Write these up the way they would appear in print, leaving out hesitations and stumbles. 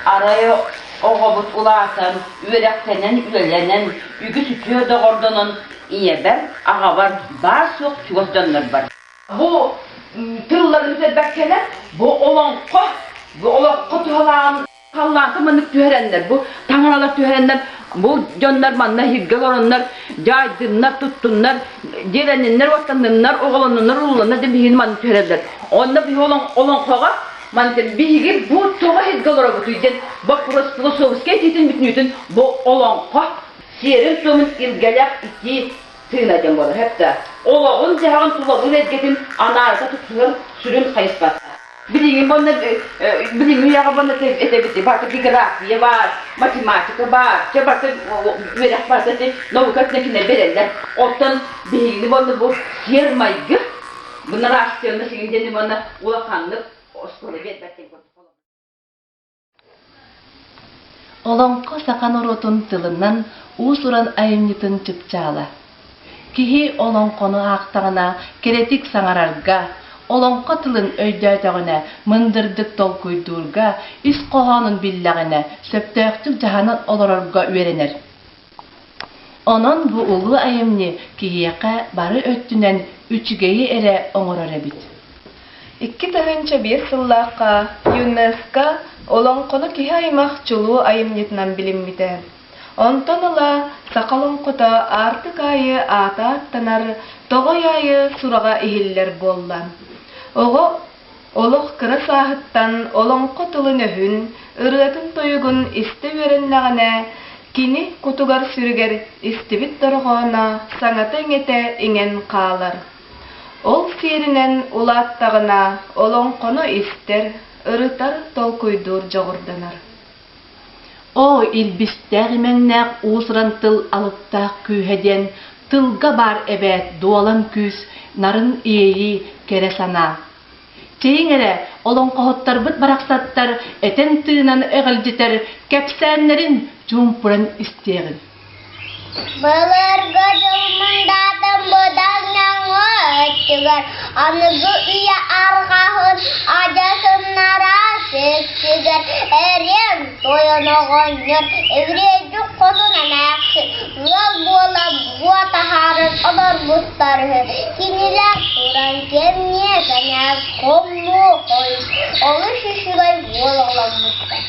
Арай оҕобут улаатан, үөрэхтэнэн, үлэлэнэн, үгүс үтүө доҕордонон ийэбэр, аҕабар баар-суох чугас дьоннорбор. Бу тылларын бүтэрбэккэлэр, бу олоҥхо, бу олоххо туһалааҕын халлаанта маннык түһэрэннэр, бу таҥаралар түһэрэннэр, бу дьоннор манна иһиргэ олороннор, дьаайдыннар, туттуннар, дьиэлэнниннэр, уоттанныннар, оҕолоннуннар, урууланнар диэн биһигини манна түһэрэллэр. Онно биһи олоҥхоҕо мантан биһиги бу тоҕо иһиргэ олоробутуй диэн боппуруос философскай этиитин бүтүннүүтүн бу олоҥхо сиэрин-туомун илгэлээх итии тыына диэн буолар. Хэптэ олоҕун-дьаһаҕын тулалыыр эйгэтин анаарыта тутуһар сүрүн хайысхата. Билигин уонна билиҥҥи үйэҕэ уонна этэбит барыта география баар, математика баар, чэ барыта үөрэх барыта ити наука өттүнэн кинилэр берэллэр. Оттон биһигини уонна бу сиэр-майгы бу нравственность игин диэни уонна улаханнык оскуола биэрбэт диэн курдук. Олоҥхо саха норуотун тылынан уус-уран айымньытын чыпчаала. Киһи олоҥхону аахтаҕына кэрэтик саҥарарга, олоҥхо тылын өйдөөтөҕүнэ мындырдык толкуйдуурга, ис хоһоонун биллэҕинэ сөптөөхтүк дьаһанан олорорго үөрэнэр. Онон бу улуу айымньы киһиэхэ бары өттүнэн үчүгэйи эрэ оҥорор эбит. 2005 сыллаахха ЮНЕСКО олоҥхону киһи аймах чулуу айымньытынан билиммитэ. Онтон ыла саха олоҥхото аартык аайы аата ааттанар, тоҕой аайы сураҕа иһиллэр буолла. Оҕо Олох кыра сааһыттан олоҥхо тылын-өһүн, ырыатын-тойугун истэ үөрэннэҕинэ, кини кутугар-сүрүгэр истибит дорҕооно саҥата-иҥэтэ иҥэн хаалар. Ол сиэринэн улааттаҕына олоҥхону истэр, ырытар, толкуйдуур дьоҕурданар. Оо, илбистээх имэҥнээх уус-уран тыл алыптаах күүһэ диэн тылга баар эбээт дуолан күүс, нарын иэйии, кэрэ санаа. Чэйиҥ эрэ, олоҥхоһуттарбыт барахсаттар этэн-тыынан эҕэлдьитэр кэпсээннэрин чуумпуран истиэҕиҥ. Былыргы дьыл мындаатын быдан нөҥүө өттүгэр аныгы үйэ арҕаһын адьасыннара ситтигэр эриэн тойон оҕонньор Еврейдик хотун эмээхсин ыал буолан буо таһааран олорбуттар үһү. Кинилэр туран кэмниэ кэнээс хоммуу хойут олус үчүгэй уол оҕоломмуттар.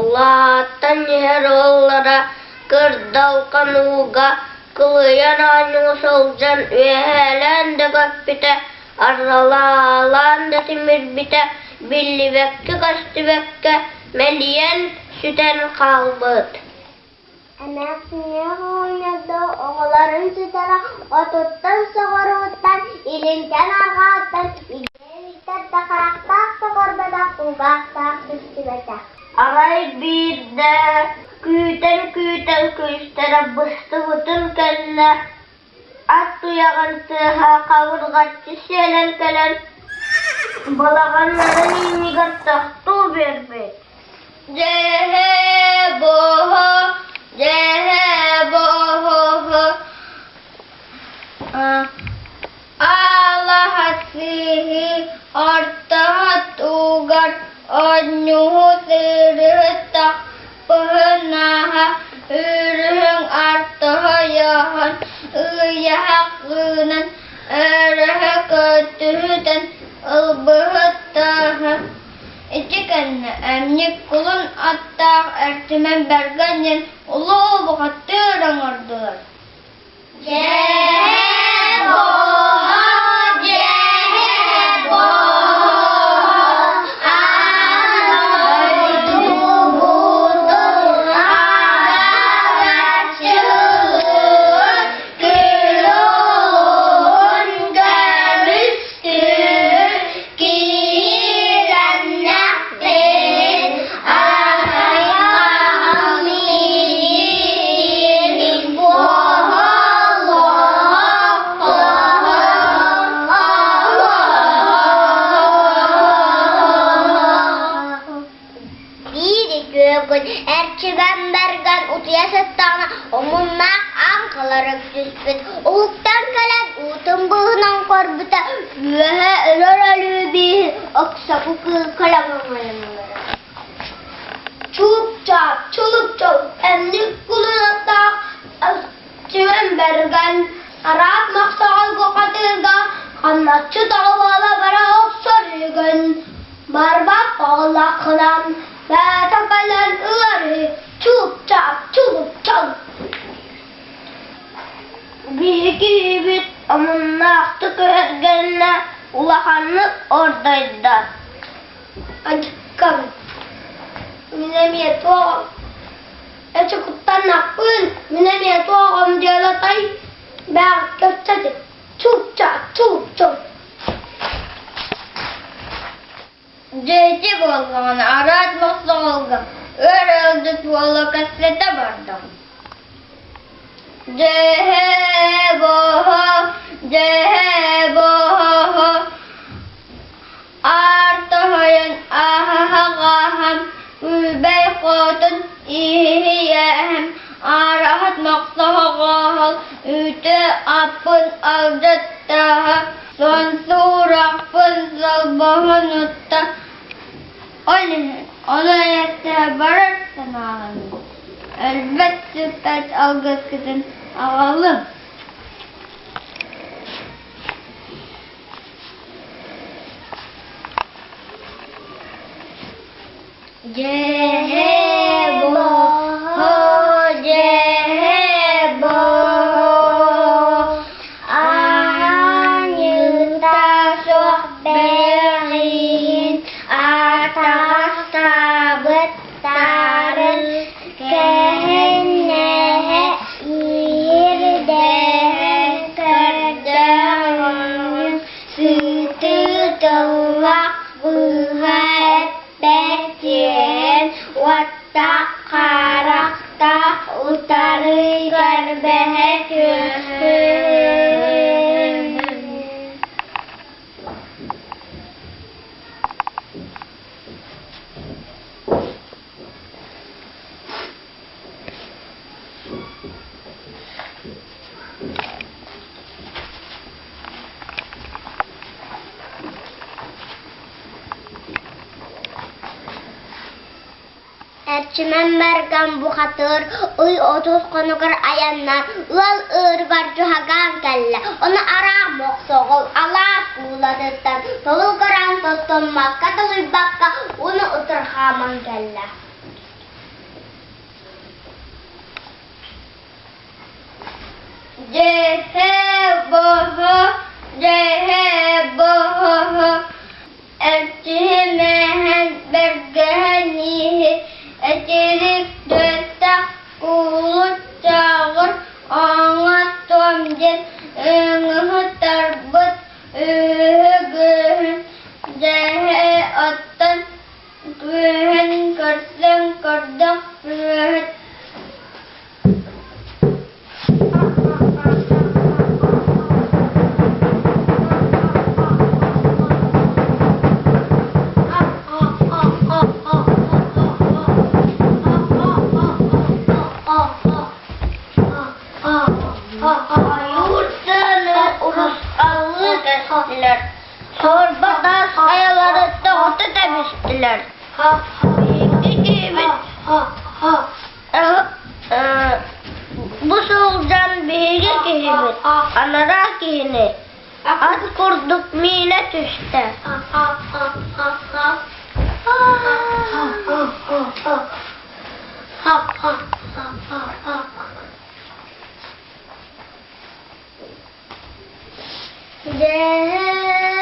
Улаатан иһэр уоллара кырдалхан ууга кылыйан оонньуу сылдьан үөһээлээн да көппүтэ, аралаалаан да тимирбитэ биллибэккэ-көстүбэккэ мэлийэн сүтэн хаалбыт. Эмээхсиннээх оҕонньордоох оҕолорун сүтэрэ отуттан соҕурууттан, илинтэн арҕааттан илииттэн да харахтаах да көрбөтөх, кулгаахтаах да истибэтэх. Арай биирдэ күүтэн-күүтэн күүстэрэ быстыбытын кэннэ ат туйаҕын тыаһа хабырҕаччы сиэлэн кэлэн балаҕаннарын иннигэр тохтуу биэрбит. Дьэһэ-боһо, дьэһэ-боһо, Алаһа сыыһы ортоһут уугар оонньууһу сыырыһыттах быһынааһа Үрүһүҥ артоһойоһон ыйаһах гынан өрөһө көтүһүтэн ылбыһыттаһа Ити кэннэ эмньик кулун аттаах Эрчимэн Бэргэн диэн улуу бухатыыр оҥордулар. Биир үтүө күн Эрчимэн Бэргэн утуйа сыттаҕына омуннаах аҥхалара түспүт. Уһуктан кэлэн уутун быыһынан көрбүтэ үөһэ өлөр өлүү бииһин оксоку кыыкалаҥ Чуп-чап, чулук-чол, эмник кулунаттаах Эрчимэн Бэргэн араат махсаҕалга хатыырга хамначчы тоҕуола бара охсор үгэн барбах оҕолооххунан бэйэтэ кэлэн ылар үһү чуп-чап, чулук-чол. Биһиги үбүт омуннаахтык өһүргэннэ, улаханнык ордойдо. Ачыккам, мин эмиэ туох эчи куттаннахпын, мин эмиэ туоҕум дьыалатай, бэҕ кэпсэтин, чуп-чап, чуп-чуп. Дьэ ити буоллаҕына араас мохсоҕолго өр ыалдьыт буола кэпсэтэ бардым. Дьэһэ-боһо, дьэһэ-боһо, аар тоһойон ааһаһаҕааһам, Үүбэй хотун иһийээһэм, аараһыт мохсоҕоһол, үүтэ аппын алдьаттаһа, Сонсуураппын солбоһунутта, ол иһин ону эйэстэһэ барар санааланным, өлбөт-сүппэт алгыскытын аҕалым. Дьэһэ-боһо, дьэһэ-боһо, аанньыта суох бэҕиин атаҕастаабыттарын кэһэннэһэ иирдэһэн көрдөҕүн сытыы тыллах быһа эппэтиэн уоттаах харахтаах утары көрбөһө түһүн. Эрчимэн Бэргэн бухатыыр ый 30 хонугар айаннаан ыал ыырыгар дьуһагаан кэллэ. Ону араах мохсоҕол алаас куулатыттан толугуран тоттоммакка тулуйбакка уну утары хааман кэллэ. Дьэһэ-баһа, дьэһэ-баһа, эрчимэһэн бэргэһэн иһи, этирик түөстэх куулут чааҕыр ааҥҥа туом диэн ыҥыһы тарбыт үһүгүһүн дьэһэ оттон күөһүн көрсөн көрдөх күөһүт Ойуур тыаны урусхаллыы кэстилэр, суорба таас хайалары тоҕута тэбистилэр. Биһиги киһибит Бу сылдьан биһиги киһибит анараа киһини ат курдук миинэ түстэ.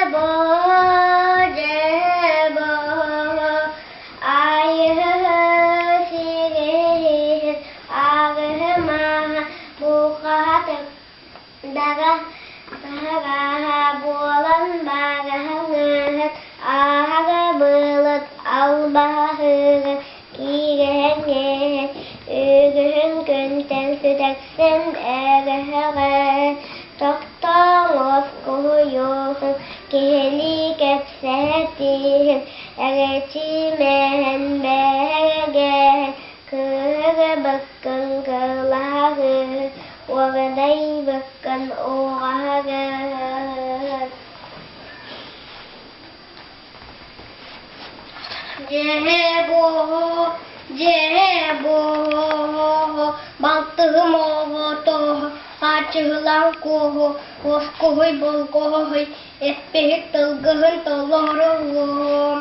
Дьээ-боо, дьээ-боо, айыһы сириһин, ааҕыһы мааһа, буухаһа дага таһаҕаһа буолан баагаһаҥыһыт, ааһага былыт, албаһаһыгын, киигэһэҥҥэһин, үгүһүн күнтэн сүтэксэн эгэһэҕэ Тохтооҥ уоскуһуйуоҕуҥ, киһилии кэпсэтиһиҥ, эгэчиимэһэн бэһэгэһэн, кыһыгыбыккын кылаһыһын, уоҕадайбыккын уоҕаһыгыһын. Дьэһэ-буоһу, дьэһэ-буоһу, балтыһым оҕотоһо, хаачыһылаан куоһу, уоскуһуй болҕоһуй, эппиһик тылгыһын толоруом.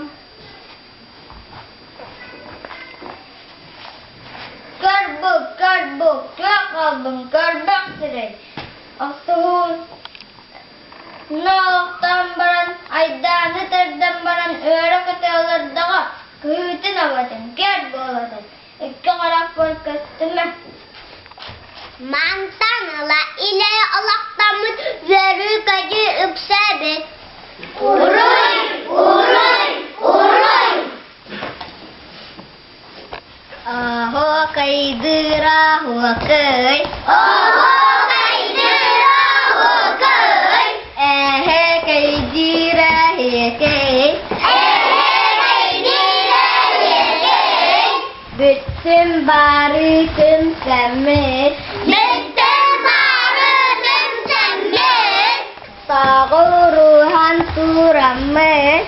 Көрбүк, көрбүк, туох хааллыҥ, көрбөх сирэй, охсуһуун Ноохтоон баран, айдааны тардан баран ыара көтөҕөлөрдөҕө, кыһыытын абатын, кэр буолатын, икки харахпар көстүмэ. Мантан ыла илэ олохтоммут үөрүү-көтүү үксээбит. Уруй! Уруй! Уруй! Оһуокайдыыр оһуокай, Оһуокайдыыр оһуокай, Эһэкэйдиир эһиэкэй, Эһэкэйдиир эһиэкэй, Бүттүм бары түмсэммит, Бүттүм бары түмсэммит, Тоҕуруһан тураммыт.